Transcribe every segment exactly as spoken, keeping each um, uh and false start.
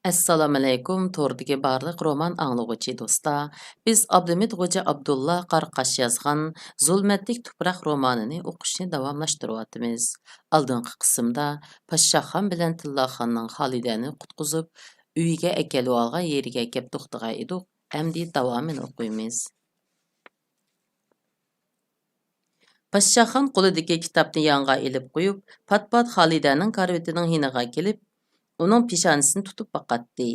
ئەسسالامۇئەلەيكۇم، توردىكى بارلىق رومان ئاڭلىغۇچى دوستلار. بىز ئابلىمىت خوجا ئابدۇللا قاراقاش يازغان زۇلمەتلىك تۇپراق رومانىنى ئوقۇشنى داۋاملاشتۇرۇۋاتىمىز. ئالدىنقى قىسىمدا پاششاخان بىلەن تىللاخاننىڭ خالىدەنى قۇتقۇزۇپ، ئۆيىگە ئەكېلىۋالغان يېرىگە كەپ توختىغان ئىدۇق. ئەمدى داۋامىنى ئوقۇيمىز. پاششاخان قولىدىكى كىتابنى يانغا ئېلىپ قويۇپ، پات-پات خالىدەنىڭ كارىۋىتىنىڭ يېنىغا كېلىپ، ئۇنىڭ پېشانىسىنى تۇتۇپ باقاتتى.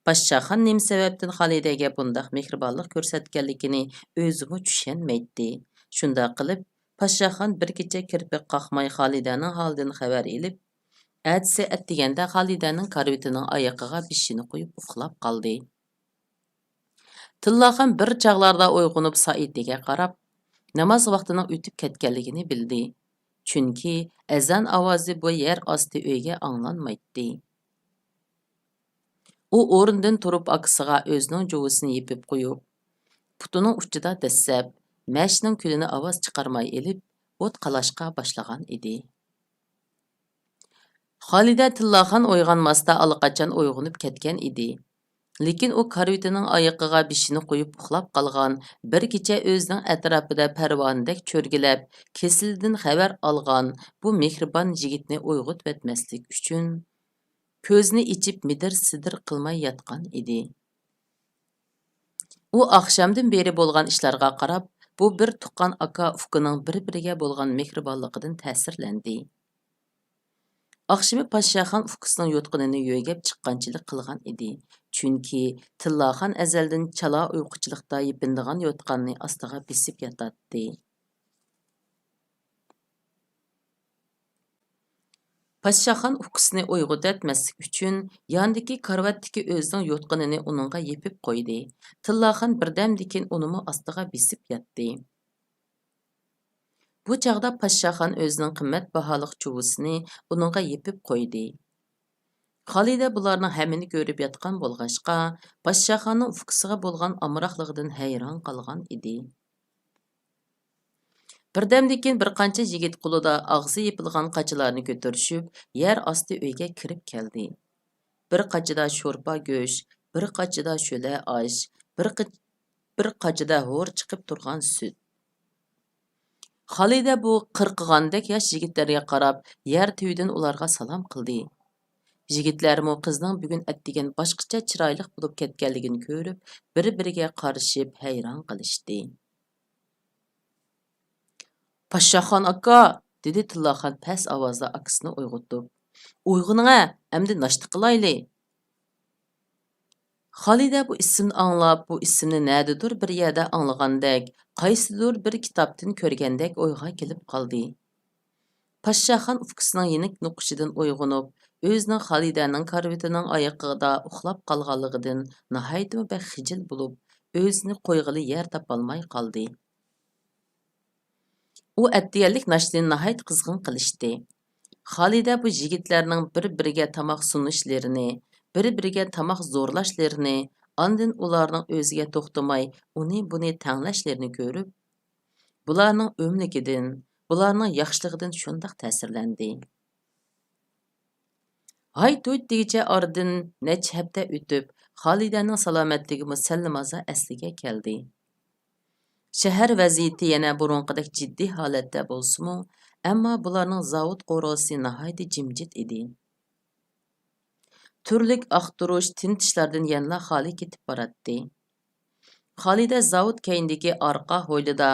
پاششاخان نېمە سەۋەبتىن خالىدەگە بۇنداق مېھرىبانلىق كۆرسەتكەنلىكىنى ئۆزىمۇ چۈشەنمەيتتى. شۇنداق قىلىپ، پاششاخان بىر كېچە كىرپىك قاقماي خالىدەنىڭ ھالىدىن خەۋەر ئېلىپ، ئەتىسى ئەتىگەندە خالىدەنىڭ كارىۋىتىنىڭ ئايىقىغا بېشىنى قويۇپ ئۇخلاپ قالدى. تىللاخان بىر چاغلاردا ئويغىنىپ سائىتىگە قاراپ، ناماز ۋاقتىنىڭ ئۆتۈپ كەتكەنلىكىنى بىلدى. چۈنكى ئەزان ئاۋازى بۇ يەر ئاستى ئۆيگە ئاڭلانمايتتى. ئۇ ئورنىدىن تۇرۇپ ئاكىسىغا ئۆزىنىڭ جۇۋىسىنى يېپىپ قويۇپ، پۇتىنىڭ ئۇچىدا دەسسەپ، مەشنىڭ كۈلىنى ئاۋاز چىقارماي ئېلىپ، ئوت قالاشقا باشلىغان ئىدى. خالىدە تىللاخان ئويغانماستا ئاللىقاچان ئويغىنىپ كەتكەن ئىدى. لېكىن ئۇ كارىۋىتىنىڭ ئايىقىغا بېشىنى قويۇپ ئۇخلاپ قالغان، بىر كېچە ئۆزىنىڭ ئەتراپىدا پەرۋانىدەك چۆرگىلەپ، كېسىلىدىن خەۋەر ئالغان بۇ مېھرىبان يىگىتنى ئويغىتىۋەتمەسلىك ئۈچۈن، كۆزىنى ئېچىپ مىدىر-سىدىر قىلماي ياتقان ئىدى. ئۇ ئاخشامدىن بېرى بولغان ئىشلارغا قاراپ، بۇ بىر تۇغقان ئاكا-ئۇكىنىڭ بىر-بىرىگە بولغان مېھرىبانلىقىدىن تەسىرلەندى. ئاخشىمى پاششاخان ئۇكىسىنىڭ يوتقىنىنى يۆگەپ چىققانچىلىك قىلغان ئىدى. چۈنكى تىللاخان ئەزەلدىن چالا ئۇيقۇچىلىقتا يېپىنىدىغان يوتقاننى ئاستىغا بېسىپ ياتاتتى. پاششاخان ئۇكىسىنى ئويغىتىۋەتمەسلىك ئۈچۈن، ياندىكى كارىۋاتتىكى ئۆزىنىڭ يوتقىنىنى ئۇنىڭغا يېپىپ قويدى. تىللاخان بىردەمدىن كېيىن ئۇنىمۇ ئاستىغا بېسىپ ياتتى. بۇ چاغدا پاششاخان ئۆزىنىڭ قىممەت باھالىق جۇۋىسىنى ئۇنىڭغا يېپىپ قويدى. خالىدە بۇلارنىڭ ھەممىنى كۆرۈپ ياتقان بولغاچقا، پاششاخاننىڭ ئۇكىسىغا بولغان ئامراقلىقىدىن ھەيران قالغان ئىدى. بىردەمدىن كېيىن بىر قانچە يىگىت قولىدا ئاغزى يېپىلغان قاچىلارنى كۆتۈرۈشۈپ، يەر ئاستى ئۆيگە كىرىپ كەلدى. بىر قاچىدا شورپا گۆش، بىر قاچىدا شۆلە ئاش، بىر قىچ-، بىر قاچىدا ھور چىقىپ تۇرغان سۈت. خالىدە بۇ قىرقىغاندەك ياش يىگىتلەرگە قاراپ، يەر تۈۋىدىن ئۇلارغا سالام قىلدى. يىگىتلەرمۇ قىزنىڭ بۈگۈن ئەتىگەن باشقىچە چىرايلىق بولۇپ كەتكەنلىكىنى كۆرۈپ، بىر-بىرىگە قارىشىپ ھەيران قېلىشتى. «پاششاخان ئاكا!» دېدى تىللاخان پەس ئاۋازدا ئاكىسىنى ئويغىتىپ. «ئويغىنىڭە، ئەمدى ناشتا قىلايلى.» خالىدە بۇ ئىسىمنى ئاڭلاپ، بۇ ئىسىمنى نەدىدۇر بىر يەردە ئاڭلىغاندەك، قايسىدۇر بىر كىتابتىن كۆرگەندەك ئويغا كېلىپ قالدى. پاششاخان ئۇكىسىنىڭ يېنىك نوقۇشىدىن ئويغىنىپ، ئۆزىنىڭ خالىدەنىڭ كارىۋىتىنىڭ ئايىقىدا ئۇخلاپ قالغانلىقىدىن ناھايىتىمۇ بەك خىجىل بولۇپ، ئۆزىنى قويغىلى يەر تاپالماي قالدى. ئۇ ئەتىگەنلىك ناشتىنى ناھايىتى قىزغىن قىلىشتى. خالىدە بۇ يىگىتلەرنىڭ بىر-بىرىگە تاماق سۇنۇشلىرىنى، بىر-بىرىگە تاماق زورلاشلىرىنى، ئاندىن ئۇلارنىڭ ئۆزىگە توختىماي ئۇنى-بۇنى تەڭلەشلىرىنى كۆرۈپ، بۇلارنىڭ ئۆملۈكىدىن، بۇلارنىڭ ياخشىلىقىدىن شۇنداق تەسىرلەندى. ھايت-ھۇيت دېگۈچە ئارىدىن نەچچە ھەپتە ئۆتۈپ، خالىدەنىڭ سالامەتلىكىمۇ سەللىمازا ئەسلىگە كەلدى. شەھەر ۋەزىيىتى يەنە بۇرۇنقىدەك جىددىي ھالەتتە بولسىمۇ، ئەمما بۇلارنىڭ زاۋۇت قورۇسى ناھايىتى جىمجىت ئىدى. تۈرلۈك ئاختۇرۇش، تىنتىشلاردىن يەنىلا خالىي كېتىپ باراتتى. خالىدە زاۋۇت كەينىدىكى ئارقا ھويلىدا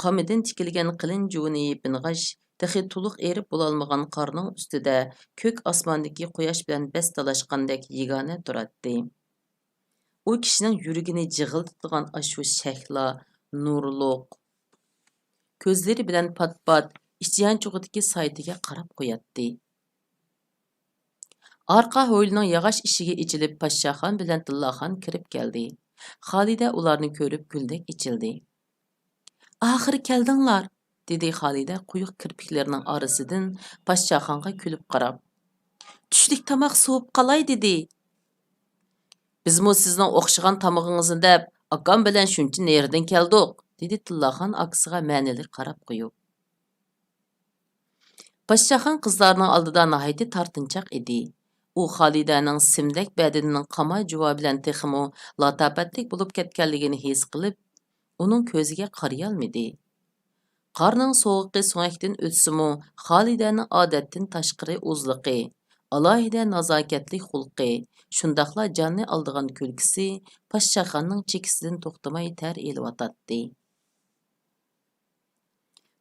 قامىدىن تىكىلگەن قېلىن جۇۋىنى يېپىنغاچ، تېخى تولۇق ئېرىپ بولالمىغان قارنىڭ ئۈستىدە كۆك ئاسماندىكى قۇياش بىلەن بەس تالاشقاندەك يېگانە تۇراتتى. ئۇ كىشىنىڭ يۈرىكىنى جىغىلدىتىدىغان ئاشۇ شەھلا، نۇرلۇق كۆزلىرى بىلەن پات-پات ئىچ يانچۇقىدىكى سائىتىگە قاراپ قوياتتى. ئارقا ھويلىنىڭ ياغاچ ئىشىكى ئېچىلىپ، پاششاخان بىلەن تىللاخان كىرىپ كەلدى. خالىدە ئۇلارنى كۆرۈپ گۈلدەك ئېچىلدى. «ئاخىرى كەلدىڭلار!» دېدى خالىدە قويۇق كىرپىكلىرىنىڭ ئارىسىدىن پاششاخانغا كۈلۈپ قاراپ. «چۈشلۈك تاماق سوۋۇپ قالاي» دېدى. «بىزمۇ سىزنىڭ ئوخشىغان تامىقىڭىزنى دەپ، ئاكام بىلەن شۇنچە نېرىدىن كەلدۇق» دېدى تىللاخان ئاكىسىغا مەنىلىك قاراپ قويۇپ. پاششاخان قىزلارنىڭ ئالدىدا ناھايىتى تارتىنچاق ئىدى. ئۇ خالىدەنىڭ سىمدەك بەدىنىنىڭ قاماي جۇۋا بىلەن تېخىمۇ لاتاپەتلىك بولۇپ كەتكەنلىكىنى ھېس قىلىپ، ئۇنىڭ كۆزىگە قارىيالمىدى. قارنىڭ سوغۇقى سۆڭەكتىن ئۆتسىمۇ، خالىدەنىڭ ئادەتتىن تاشقىرى ئۇزلۇقى، ئالاھىدە نازاكەتلىك خۇلقى، شۇنداقلا جاننى ئالىدىغان كۈلكىسى پاششاخاننىڭ چېكىسىدىن توختىماي تەر ئېلىۋاتاتتى.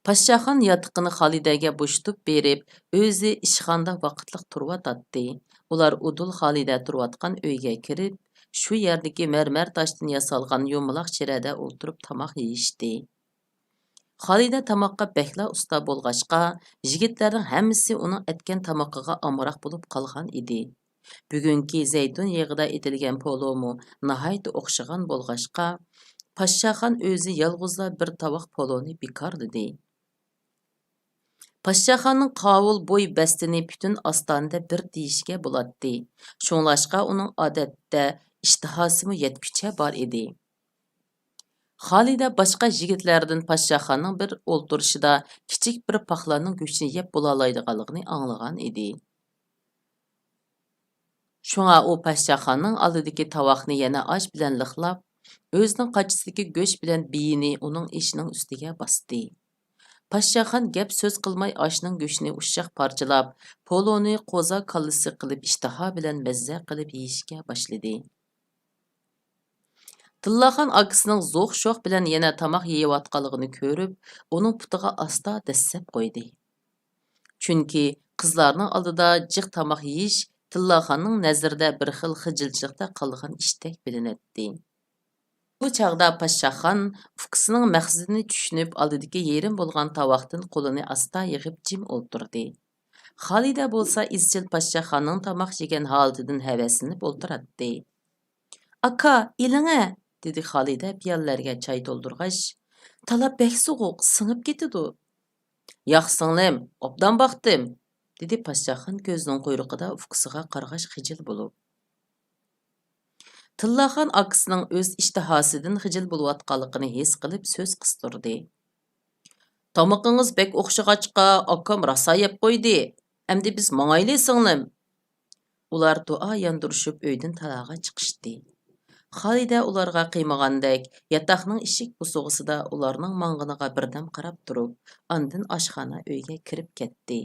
پاششاخان ياتىقىنى خالىدەگە بوشىتىپ بېرىپ، ئۆزى ئىشخانىدا ۋاقىتلىق تۇرۇۋاتاتتى. ئۇلار ئۇدۇل خالىدە تۇرۇۋاتقان ئۆيگە كىرىپ، شۇ يەردىكى مەرمەر تاشتىن ياسالغان يۇمىلاق چىرەدە ئولتۇرۇپ تاماق يېيىشتى. خالىدە تاماققا بەكلا ئۇستا بولغاچقا، يىگىتلەرنىڭ ھەممىسى ئۇنىڭ ئەتكەن تامىقىغا ئامراق بولۇپ قالغان ئىدى. بۈگۈنكى زەيتۇن يېغىدا ئېتىلگەن پولۇمۇ ناھايىتى ئوخشىغان بولغاچقا، پاششاخان ئۆزى يالغۇزلا بىر تاۋاق پولۇنى بىكارلىدى. پاششاخاننىڭ قاۋۇل بوي بەستىنى پۈتۈن ئاستانىدە بىر دېيىشكە بولاتتى. شۇڭلاشقا ئۇنىڭ ئادەتتە ئىشتىھاسىمۇ يەتكۈچە بار ئىدى. خالىدە باشقا يىگىتلەردىن پاششاخاننىڭ بىر ئولتۇرۇشىدا كىچىك بىر پاقلاننىڭ گۆشىنى يەپ بولالايدىغانلىقىنى ئاڭلىغان ئىدى. شۇڭا ئۇ پاششاخاننىڭ ئالدىدىكى تاۋاقنى يەنە ئاش بىلەن لىقلاپ، ئۆزىنىڭ قاچىسىدىكى گۆش بىلەن بېيىنى ئۇنىڭ ئېشىنىڭ ئۈستىگە باستى. پاششاخان گەپ سۆز قىلماي ئاشنىڭ گۆشىنى ئۇششاق پارچىلاپ، پولۇنى قوزا كاللىسى قىلىپ ئىشتىھا بىلەن مەززە قىلىپ يېيىشكە باشلىدى. تىللاخان ئاكىسىنىڭ زوق-شوق بىلەن يەنە تاماق يەۋاتقانلىقىنى كۆرۈپ، ئۇنىڭ پۇتىغا ئاستا دەسسەپ قويدى. چۈنكى قىزلارنىڭ ئالدىدا جىق تاماق يېيىش تىللاخاننىڭ نەزىرىدە بىر خىل خىجىلچىلىقتا قالىدىغان ئىشتەك بىلىنەتتى. بۇ چاغدا پاششاخان ئۇكىسىنىڭ مەقسىتىنى چۈشىنىپ، ئالدىدىكى يېرىم بولغان تاۋاقتىن قولىنى ئاستا يىغىپ جىم ئولتۇردى. خالىدە بولسا ئىزچىل پاششاخاننىڭ تاماق يېگەن ھالىتىدىن ھەۋەسلىنىپ ئولتۇراتتى. «ئاكا، ئېلىڭە!» دېدى خالىدە پىيالىلەرگە چاي تولدۇرغاچ. «تالا بەك سوغۇق، سىڭىپ كېتىدۇ.» «ياق، سىڭلىم، ئوبدان باقتىم.» دېدى پاششاخان كۆزىنىڭ قۇيرۇقىدا ئۇكىسىغا قارىغاچ خىجىل بولۇپ. تىللاخان ئاكىسىنىڭ ئۆز ئىشتىھاسىدىن خىجىل بولۇۋاتقانلىقىنى ھېس قىلىپ سۆز قىستۇردى. «تامىقىڭىز بەك ئوخشىغاچقا، ئاكام راسا يەپ قويدى. ئەمدى بىز ماڭايلى، سىڭلىم.» ئۇلار دۇئا ياندۇرۇشۇپ ئۆيدىن تالاغا چىقىشتى. خالىدە ئۇلارغا قىيمىغاندەك، ياتاقنىڭ ئىشىك بوسۇغىسىدا ئۇلارنىڭ ماڭغىنىغا بىردەم قاراپ تۇرۇپ، ئاندىن ئاشخانا ئۆيگە كىرىپ كەتتى.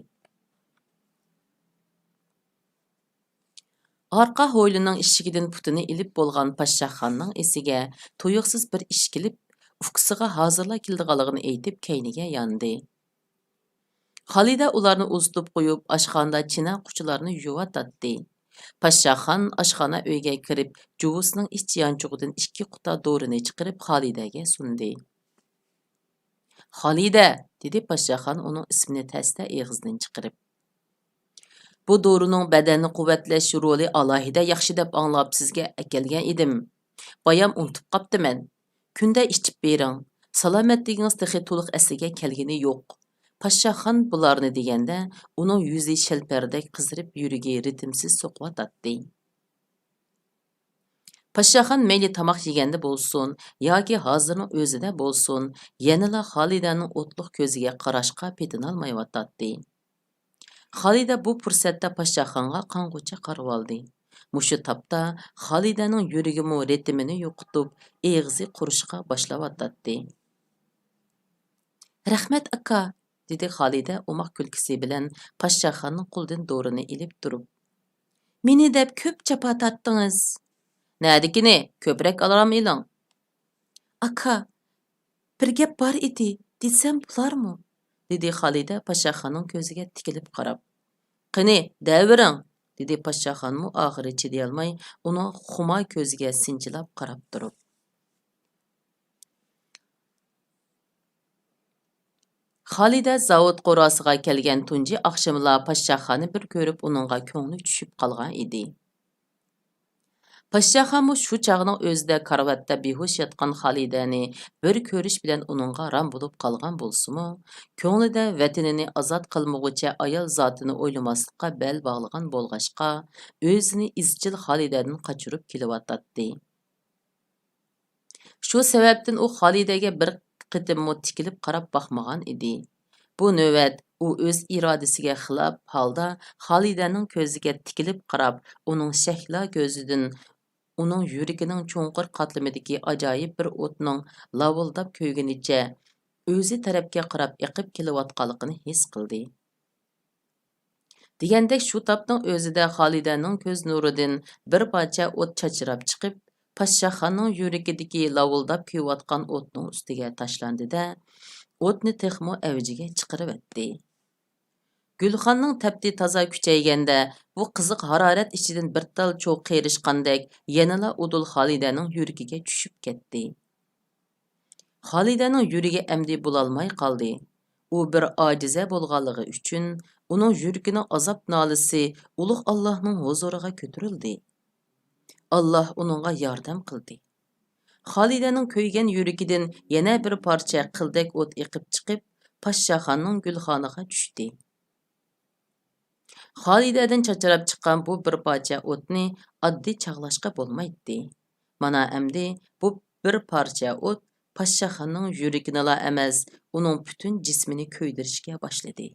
ئارقا ھويلىنىڭ ئىشىكىدىن پۇتىنى ئېلىپ بولغان پاششاخاننىڭ ئېسىگە تۇيۇقسىز بىر ئىش كېلىپ، ئۇكىسىغا ھازىرلا كېلىدىغانلىقىنى ئېيتىپ، كەينىگە ياندى. خالىدە ئۇلارنى ئۇزىتىپ قويۇپ، ئاشخانىدا چىنە قۇچىلارنى يۇيۇۋاتاتتى. پاششاخان ئاشخانا ئۆيگە كىرىپ، جۇۋىسىنىڭ ئىچ يانچۇقىدىن ئىككى قۇتا دورىنى چىقىرىپ، خالىدەگە سۇندى. «خالىدە!» دېدى پاششاخان ئۇنىڭ ئىسمىنى تەستە ئېغىزىدىن چىقىرىپ. «بۇ دورىنىڭ بەدەننى قۇۋۋەتلەش رولى ئالاھىدە ياخشى دەپ ئاڭلاپ سىزگە ئەكەلگەن ئىدىم. بايام ئۇنتۇپ قاپتىمەن. كۈندە ئىچىپ بېرىڭ. سالامەتلىكىڭىز تېخى تولۇق ئەسلىگە كەلگىنى يوق.» پاششاخان بۇلارنى دېگەندە، ئۇنىڭ يۈزى شەلپەردەك قىزىرىپ، يۈرىكى رىتىمسىز سوقۇۋاتاتتى. پاششاخان مەيلى تاماق يېگەندە بولسۇن ياكى ھازىرنىڭ ئۆزىدە بولسۇن، يەنىلا خالىدەنىڭ ئوتلۇق كۆزىگە قاراشقا پېتىنالمايۋاتاتتى. خالىدە بۇ پۇرسەتتە پاششاخانغا قانغۇچە قارىۋالدى. مۇشۇ تاپتا خالىدەنىڭ يۈرىكىمۇ رىتىمىنى يوقىتىپ، ئېغىزى قۇرۇشقا باشلاۋاتاتتى. «رەھمەت، ئاكا!» دېدى خالىدە ئوماق كۈلكىسى بىلەن پاششاخاننىڭ قولىدىن دورىنى ئېلىپ تۇرۇپ. «مېنى دەپ كۆپ جاپا تارتتىڭىز.» «نەدىكىنى؟ كۆپرەك ئارام ئېلىڭ.» «ئاكا، بىر گەپ بار ئىدى، دېسەم بولارمۇ؟» دېدى خالىدە پاششاخاننىڭ كۆزىگە تىكىلىپ قاراپ. «قېنى، دەۋېرىڭ!» دېدى پاششاخانمۇ ئاخىرى چىدىيالماي، ئۇنىڭ خۇمار كۆزىگە سىنچىلاپ قاراپ تۇرۇپ. خالىدە زاۋۇت قوراسىغا كەلگەن تۇنجى ئاخشىمىلا پاششاخاننى بىر كۆرۈپ، ئۇنىڭغا كۆڭلى چۈشۈپ قالغان ئىدى. پاششاخانمۇ شۇ چاغنىڭ ئۆزىدە كارىۋاتتا بىھوش ياتقان خالىدەنى بىر كۆرۈش بىلەن ئۇنىڭغا رام بولۇپ قالغان بولسىمۇ، كۆڭلىدە ۋەتىنىنى ئازاد قىلمىغۇچە ئايال زاتىنى ئويلىماسلىققا بەل باغلىغان بولغاچقا، ئۆزىنى ئىزچىل خالىدەدىن قاچۇرۇپ كېلىۋاتاتتى. شۇ سەۋەبتىن ئۇ خالىدەگە بىر قېتىممۇ تىكىلىپ قاراپ باقمىغان ئىدى. بۇ نۆۋەت ئۇ ئۆز ئىرادىسىگە خىلاپ ھالدا خالىدەنىڭ كۆزىگە تىكىلىپ قاراپ، ئۇنىڭ شەھلا كۆزىدىن ئۇنىڭ يۈرىكىنىڭ چوڭقۇر قاتلىمىدىكى ئاجايىپ بىر ئوتنىڭ لاۋۇلداپ كۆيگىنىچە ئۆزى تەرەپكە قاراپ ئېقىپ كېلىۋاتقانلىقىنى ھېس قىلدى. دېگەندەك، شۇ تاپنىڭ ئۆزىدە خالىدەنىڭ كۆز نۇرىدىن بىر پارچە ئوت چاچراپ چىقىپ، پاششاخاننىڭ يۈرىكىدىكى لاۋۇلداپ كۆيۈۋاتقان ئوتنىڭ ئۈستىگە تاشلاندى-دە، ئوتنى تېخىمۇ ئەۋجىگە چىقىرىۋەتتى. گۈلخاننىڭ تەپتى تازا كۈچەيگەندە، بۇ قىزىق ھارارەت ئىچىدىن بىر تال چوغ قېرىشقاندەك يەنىلا ئۇدۇل خالىدەنىڭ يۈرىكىگە چۈشۈپ كەتتى. خالىدەنىڭ يۈرىكى ئەمدى بولالماي قالدى. ئۇ بىر ئاجىزە بولغانلىقى ئۈچۈن، ئۇنىڭ يۈرىكىنىڭ ئازاب نالىسى ئۇلۇغ ئاللاھنىڭ ھۇزۇرىغا كۆتۈرۈلدى. ئاللاھ ئۇنىڭغا ياردەم قىلدى. خالىدەنىڭ كۆيگەن يۈرىكىدىن يەنە بىر پارچە قىلدەك ئوت ئېقىپ چىقىپ، پاششاخاننىڭ گۈلخانىغا چۈشتى. خالىدەدىن چاچراپ چىققان بۇ بىر پارچە ئوتنى ئاددىي چاغلاشقا بولمايتتى. مانا ئەمدى بۇ بىر پارچە ئوت پاششاخاننىڭ يۈرىكىنىلا ئەمەس، ئۇنىڭ پۈتۈن جىسمىنى كۆيدۈرۈشكە باشلىدى.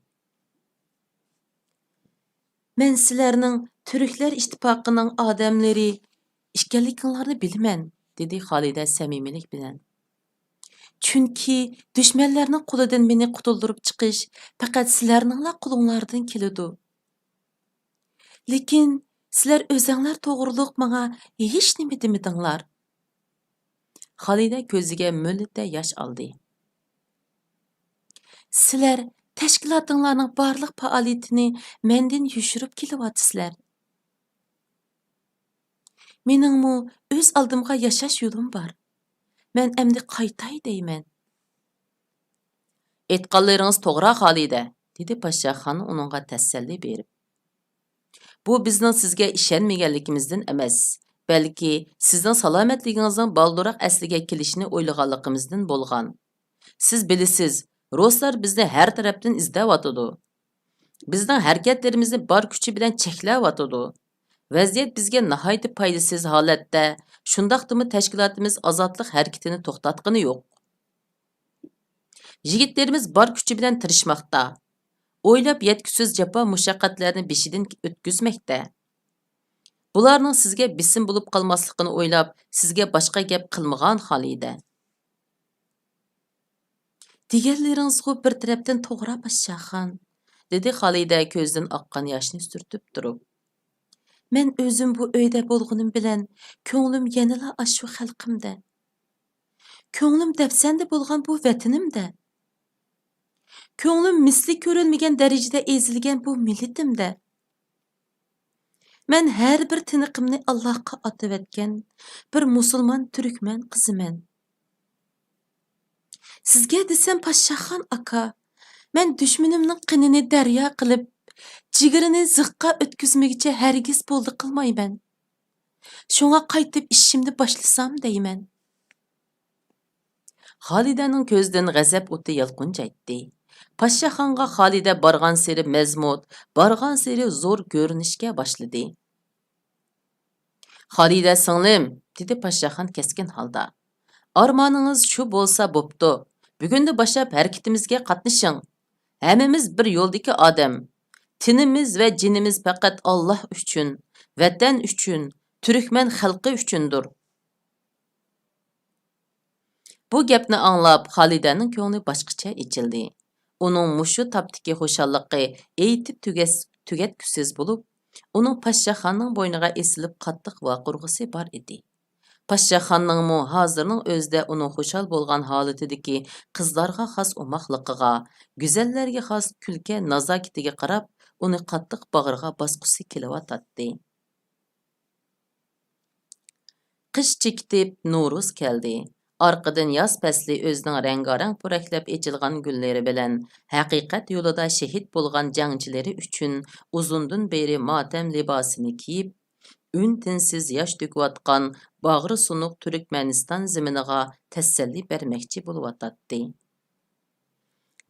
«مەن سىلەرنىڭ تۈركلەر ئىتتىپاقىنىڭ ئادەملىرى ئىكەنلىكىڭلارنى بىلىمەن»، دېدى خالىدە سەمىمىيلىك بىلەن. «چۈنكى دۈشمەنلەرنىڭ قولىدىن مېنى قۇتۇلدۇرۇپ چىقىش پەقەت سىلەرنىڭلا قولۇڭلاردىن كېلىدۇ. لېكىن سىلەر ئۆزەڭلار توغرۇلۇق ماڭا ھېچنېمە دېمىدىڭلار.» خالىدە كۆزىگە مۆلدە ياش ئالدى. «سىلەر تەشكىلاتىڭلارنىڭ بارلىق پائالىيىتىنى مەندىن يوشۇرۇپ كېلىۋاتىسىلەر. مېنىڭمۇ ئۆز ئالدىمغا ياشاش يولۇم بار. مەن ئەمدى قايتاي دەيمەن.» «ئېيتقانلىرىڭىز توغرا، خالىدە»، دېدى پاششاخان ئۇنىڭغا تەسەللى بېرىپ. «بۇ بىزنىڭ سىزگە ئىشەنمىگەنلىكىمىزدىن ئەمەس، بەلكى سىزنىڭ سالامەتلىكىڭىزنىڭ بالدۇرراق ئەسلىگە كېلىشىنى ئويلىغانلىقىمىزدىن بولغان. سىز بىلىسىز، رۇسلار بىزنى ھەر تەرەپتىن ئىزدەۋاتىدۇ. بىزنىڭ ھەرىكەتلىرىمىزنى بار كۈچى بىلەن چەكلەۋاتىدۇ. ۋەزىيەت بىزگە ناھايىتى پايدىسىز ھالەتتە، شۇنداقتىمۇ تەشكىلاتىمىز ئازادلىق ھەرىكىتىنى توختاتقىنى يوق. يىگىتلىرىمىز بار كۈچى بىلەن تىرىشماقتا. ئويلاپ يەتكۈسىز جاپا مۇشەققەتلەرنى بېشىدىن ئۆتكۈزمەكتە. بۇلارنىڭ سىزگە بېسىم بولۇپ قالماسلىقىنى ئويلاپ، سىزگە باشقا گەپ قىلمىغان خالىدە.» «دېگەنلىرىڭىزغۇ بىر تەرەپتىن توغرا، پاششاخان»، دېدى خالىدە كۆزىدىن ئاققان ياشنى سۈرتۈپ تۇرۇپ. «مەن ئۆزۈم بۇ ئۆيدە بولغىنىم بىلەن كۆڭلۈم يەنىلا ئاشۇ خەلقىمدە. كۆڭلۈم دەپسەندە بولغان بۇ ۋەتىنىمدە. كۆڭلۈم مىسلى كۆرۈلمىگەن دەرىجىدە ئېزىلگەن بۇ مىللىتىمدە. مەن ھەر بىر تىنىقىمنى ئاللاھقا ئاتىۋەتكەن بىر مۇسۇلمان تۈركمەن قىزىمەن. سىزگە دېسەم، پاششاخان ئاكا، مەن دۈشمىنىمنىڭ قېنىنى دەريا قىلىپ، جىگىرىنى زىخقا ئۆتكۈزمىگۈچە ھەرگىز بولدى قىلمايمەن. شۇڭا قايتىپ ئىشىمنى باشلىسام دەيمەن.» خالىدەنىڭ كۆزىدىن غەزەپ ئوتى يالقۇنجايتتى. پاششاخانغا خالىدە بارغانسېرى مەزمۇت، بارغانسېرى زور كۆرۈنۈشكە باشلىدى. «خالىدە سىڭلىم»، دېدى پاششاخان كەسكىن ھالدا، «ئارمانىڭىز شۇ بولسا بوپتۇ. بۈگۈندىن باشلاپ ھەرىكىتىمىزگە قاتنىشىڭ. ھەممىمىز بىر يولدىكى ئادەم. تېنىمىز ۋە جېنىمىز پەقەت ئاللاھ ئۈچۈن، ۋەتەن ئۈچۈن، تۈركمەن خەلقى ئۈچۈندۇر.» بۇ گەپنى ئاڭلاپ، خالىدەنىڭ كۆڭلى باشقىچە ئېچىلدى. ئۇنىڭ مۇشۇ تاپتىكى خۇشاللىقى ئېيتىپ تۈگەس-، تۈگەتكۈسىز بولۇپ، ئۇنىڭ پاششاخاننىڭ بوينىغا ئېسىلىپ قاتتىق ۋارقىرىغۇسى بار ئىدى. پاششاخاننىڭمۇ ھازىرنىڭ ئۆزىدە ئۇنىڭ خۇشال بولغان ھالىتىدىكى قىزلارغا خاس ئوماقلىقىغا، گۈزەللەرگە خاس كۈلكە نازاكىتىگە قاراپ، ئۇنى قاتتىق باغرىغا باسقۇسى كېلىۋاتاتتى. قىش چېكىتىپ، نورۇز كەلدى. ئارقىدىن ياز پەسلى ئۆزىنىڭ رەڭگارەڭ پورەكلەپ ئېچىلغان گۈللىرى بىلەن ھەقىقەت يولىدا شېھىت بولغان جەڭچىلىرى ئۈچۈن ئۇزۇندىن بېرى ماتەم لىباسىنى كىيىپ، ئۈن-تىنسىز ياش تۆكۈۋاتقان باغرى سۇنۇق تۈركمەنىستان زېمىنىغا تەسەللى بەرمەكچى بولۇۋاتاتتى.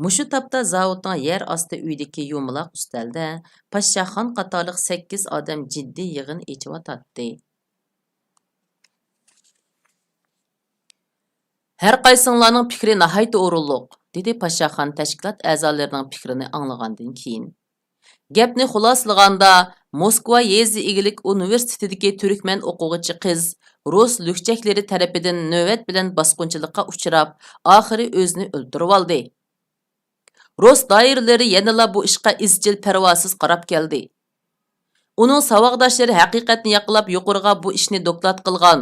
مۇشۇ تاپتا زاۋۇتنىڭ يەر ئاستى ئۆيىدىكى يۇمىلاق ئۈستەلدە پاششاخان قاتارلىق سەككىز ئادەم جىددىي يىغىن ئېچىۋاتاتتى. «ھەر قايسىڭلارنىڭ پىكرى ناھايىتى ئورۇنلۇق. دېدى پاشاخان تەشكىلات ئەزالىرىنىڭ پىكرىنى ئاڭلىغاندىن كېيىن. گەپنى خۇلاسىلىغاندا، موسكۋا يېزا ئىگىلىك ئۇنىۋېرسىتېتىدىكى تۈركمەن ئوقۇغۇچى قىز رۇس لۈكچەكلىرى تەرىپىدىن نۆۋەت بىلەن باسقۇنچىلىققا ئۇچراپ، ئاخىرى ئۆزىنى ئۆلتۈرۈۋالدى. رۇس دائىرىلىرى يەنىلا بۇ ئىشقا ئىزچىل پەرۋاسىز قاراپ كەلدى. ئۇنىڭ ساۋاقداشلىرى ھەقىقەتنى ياقلاپ يۇقىرىغا بۇ ئىشنى دوكلات قىلغان.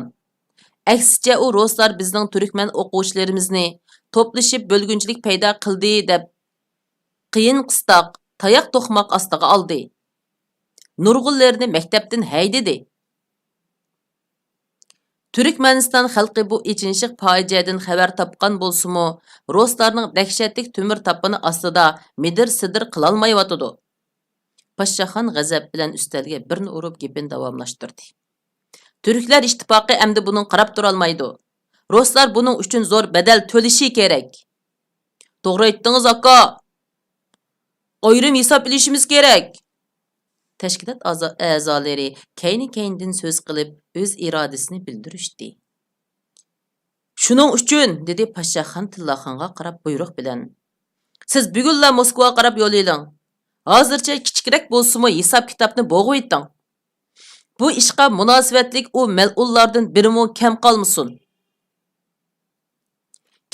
ئەكسىچە ئۇ رۇسلار بىزنىڭ تۈركمەن ئوقۇغۇچىلىرىمىزنى توپلىشىپ بۆلگۈنچىلىك پەيدا قىلدى دەپ قىيىن قىستاق، تاياق توقماق ئاستىغا ئالدى. نۇرغۇنلىرىنى مەكتەپتىن ھەيدىدى. تۈركمەنىستان خەلقى بۇ ئېچىنىشلىق پاجىئەدىن خەۋەر تاپقان بولسىمۇ، رۇسلارنىڭ دەھشەتلىك تۆمۈر تاپىنى ئاستىدا مىدىر-سىدىر قىلالمايۋاتىدۇ. پاشاخان غەزەپ بىلەن ئۈستەلگە بىرنى ئۇرۇپ گېپىنى داۋاملاشتۇردى. تۈركلەر ئىتتىپاقى ئەمدى بۇنىڭغا قاراپ تۇرالمايدۇ. رۇسلار بۇنىڭ ئۈچۈن زور بەدەل تۆلىشى كېرەك. توغرا ئېيتتىڭىز، ئاكا. ئايرىم ھېساب ئېلىشىمىز كېرەك. تەشكىلات ئازا-، ئەزالىرى كەينى-كەينىدىن سۆز قىلىپ، ئۆز ئىرادىسىنى بىلدۈرۈشتى. شۇنىڭ ئۈچۈن، دېدى پاشاخان تىللاخانغا قاراپ بۇيرۇق بىلەن، سىز بۈگۈنلا موسكۋاغا قاراپ يول ئېلىڭ. ھازىرچە كىچىكرەك بولسىمۇ ھېساب-كىتابنى بوغۇۋېتىڭ. بۇ ئىشقا مۇناسىۋەتلىك ئۇ مەلئۇنلاردىن بىرىمۇ كەم قالمىسۇن.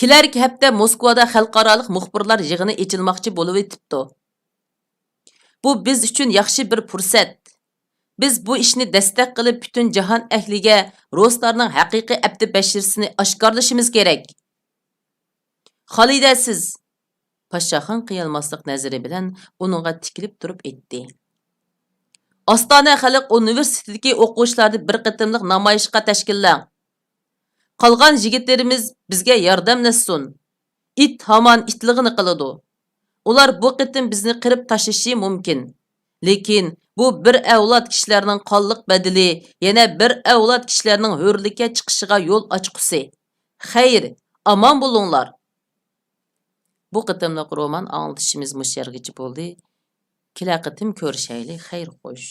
كېلەركى ھەپتە موسكۋادا خەلقئارالىق مۇخبىرلار يىغىنى ئېچىلماقچى بولۇۋېتىپتۇ. بۇ بىز ئۈچۈن ياخشى بىر پۇرسەت. بىز بۇ ئىشنى دەستەك قىلىپ، پۈتۈن جاھان ئەھلىگە رۇسلارنىڭ ھەقىقىي ئەپتى بەشىرىسىنى ئاشكارىلىشىمىز كېرەك. خالىدە، سىز! پاشاخان قىيالماسلىق نەزىرى بىلەن ئۇنىڭغا تىكىلىپ تۇرۇپ ئېيتتى. ئاستانە خەلق ئۇنىۋېرسىتېتىدىكى ئوقۇغۇچىلارنى بىر قېتىملىق نامايىشقا تەشكىللەڭ. قالغان يىگىتلىرىمىز بىزگە ياردەملەشسۇن. ئىت ھامان ئىتلىقىنى قىلىدۇ. ئۇلار بۇ قېتىم بىزنى قىرىپ تاشلىشى مۇمكىن. لېكىن بۇ بىر ئەۋلاد كىشىلەرنىڭ قانلىق بەدىلى يەنە بىر ئەۋلاد كىشىلەرنىڭ ھۆرلۈككە چىقىشىغا يول ئاچقۇسى. خەير، ئامان بولۇڭلار. بۇ قېتىملىق رومان ئاڭلىتىشىمىز مۇشۇ يەرگىچە بولدى. كېلەر قېتىم كۆرۈشەيلى. خەير خوش.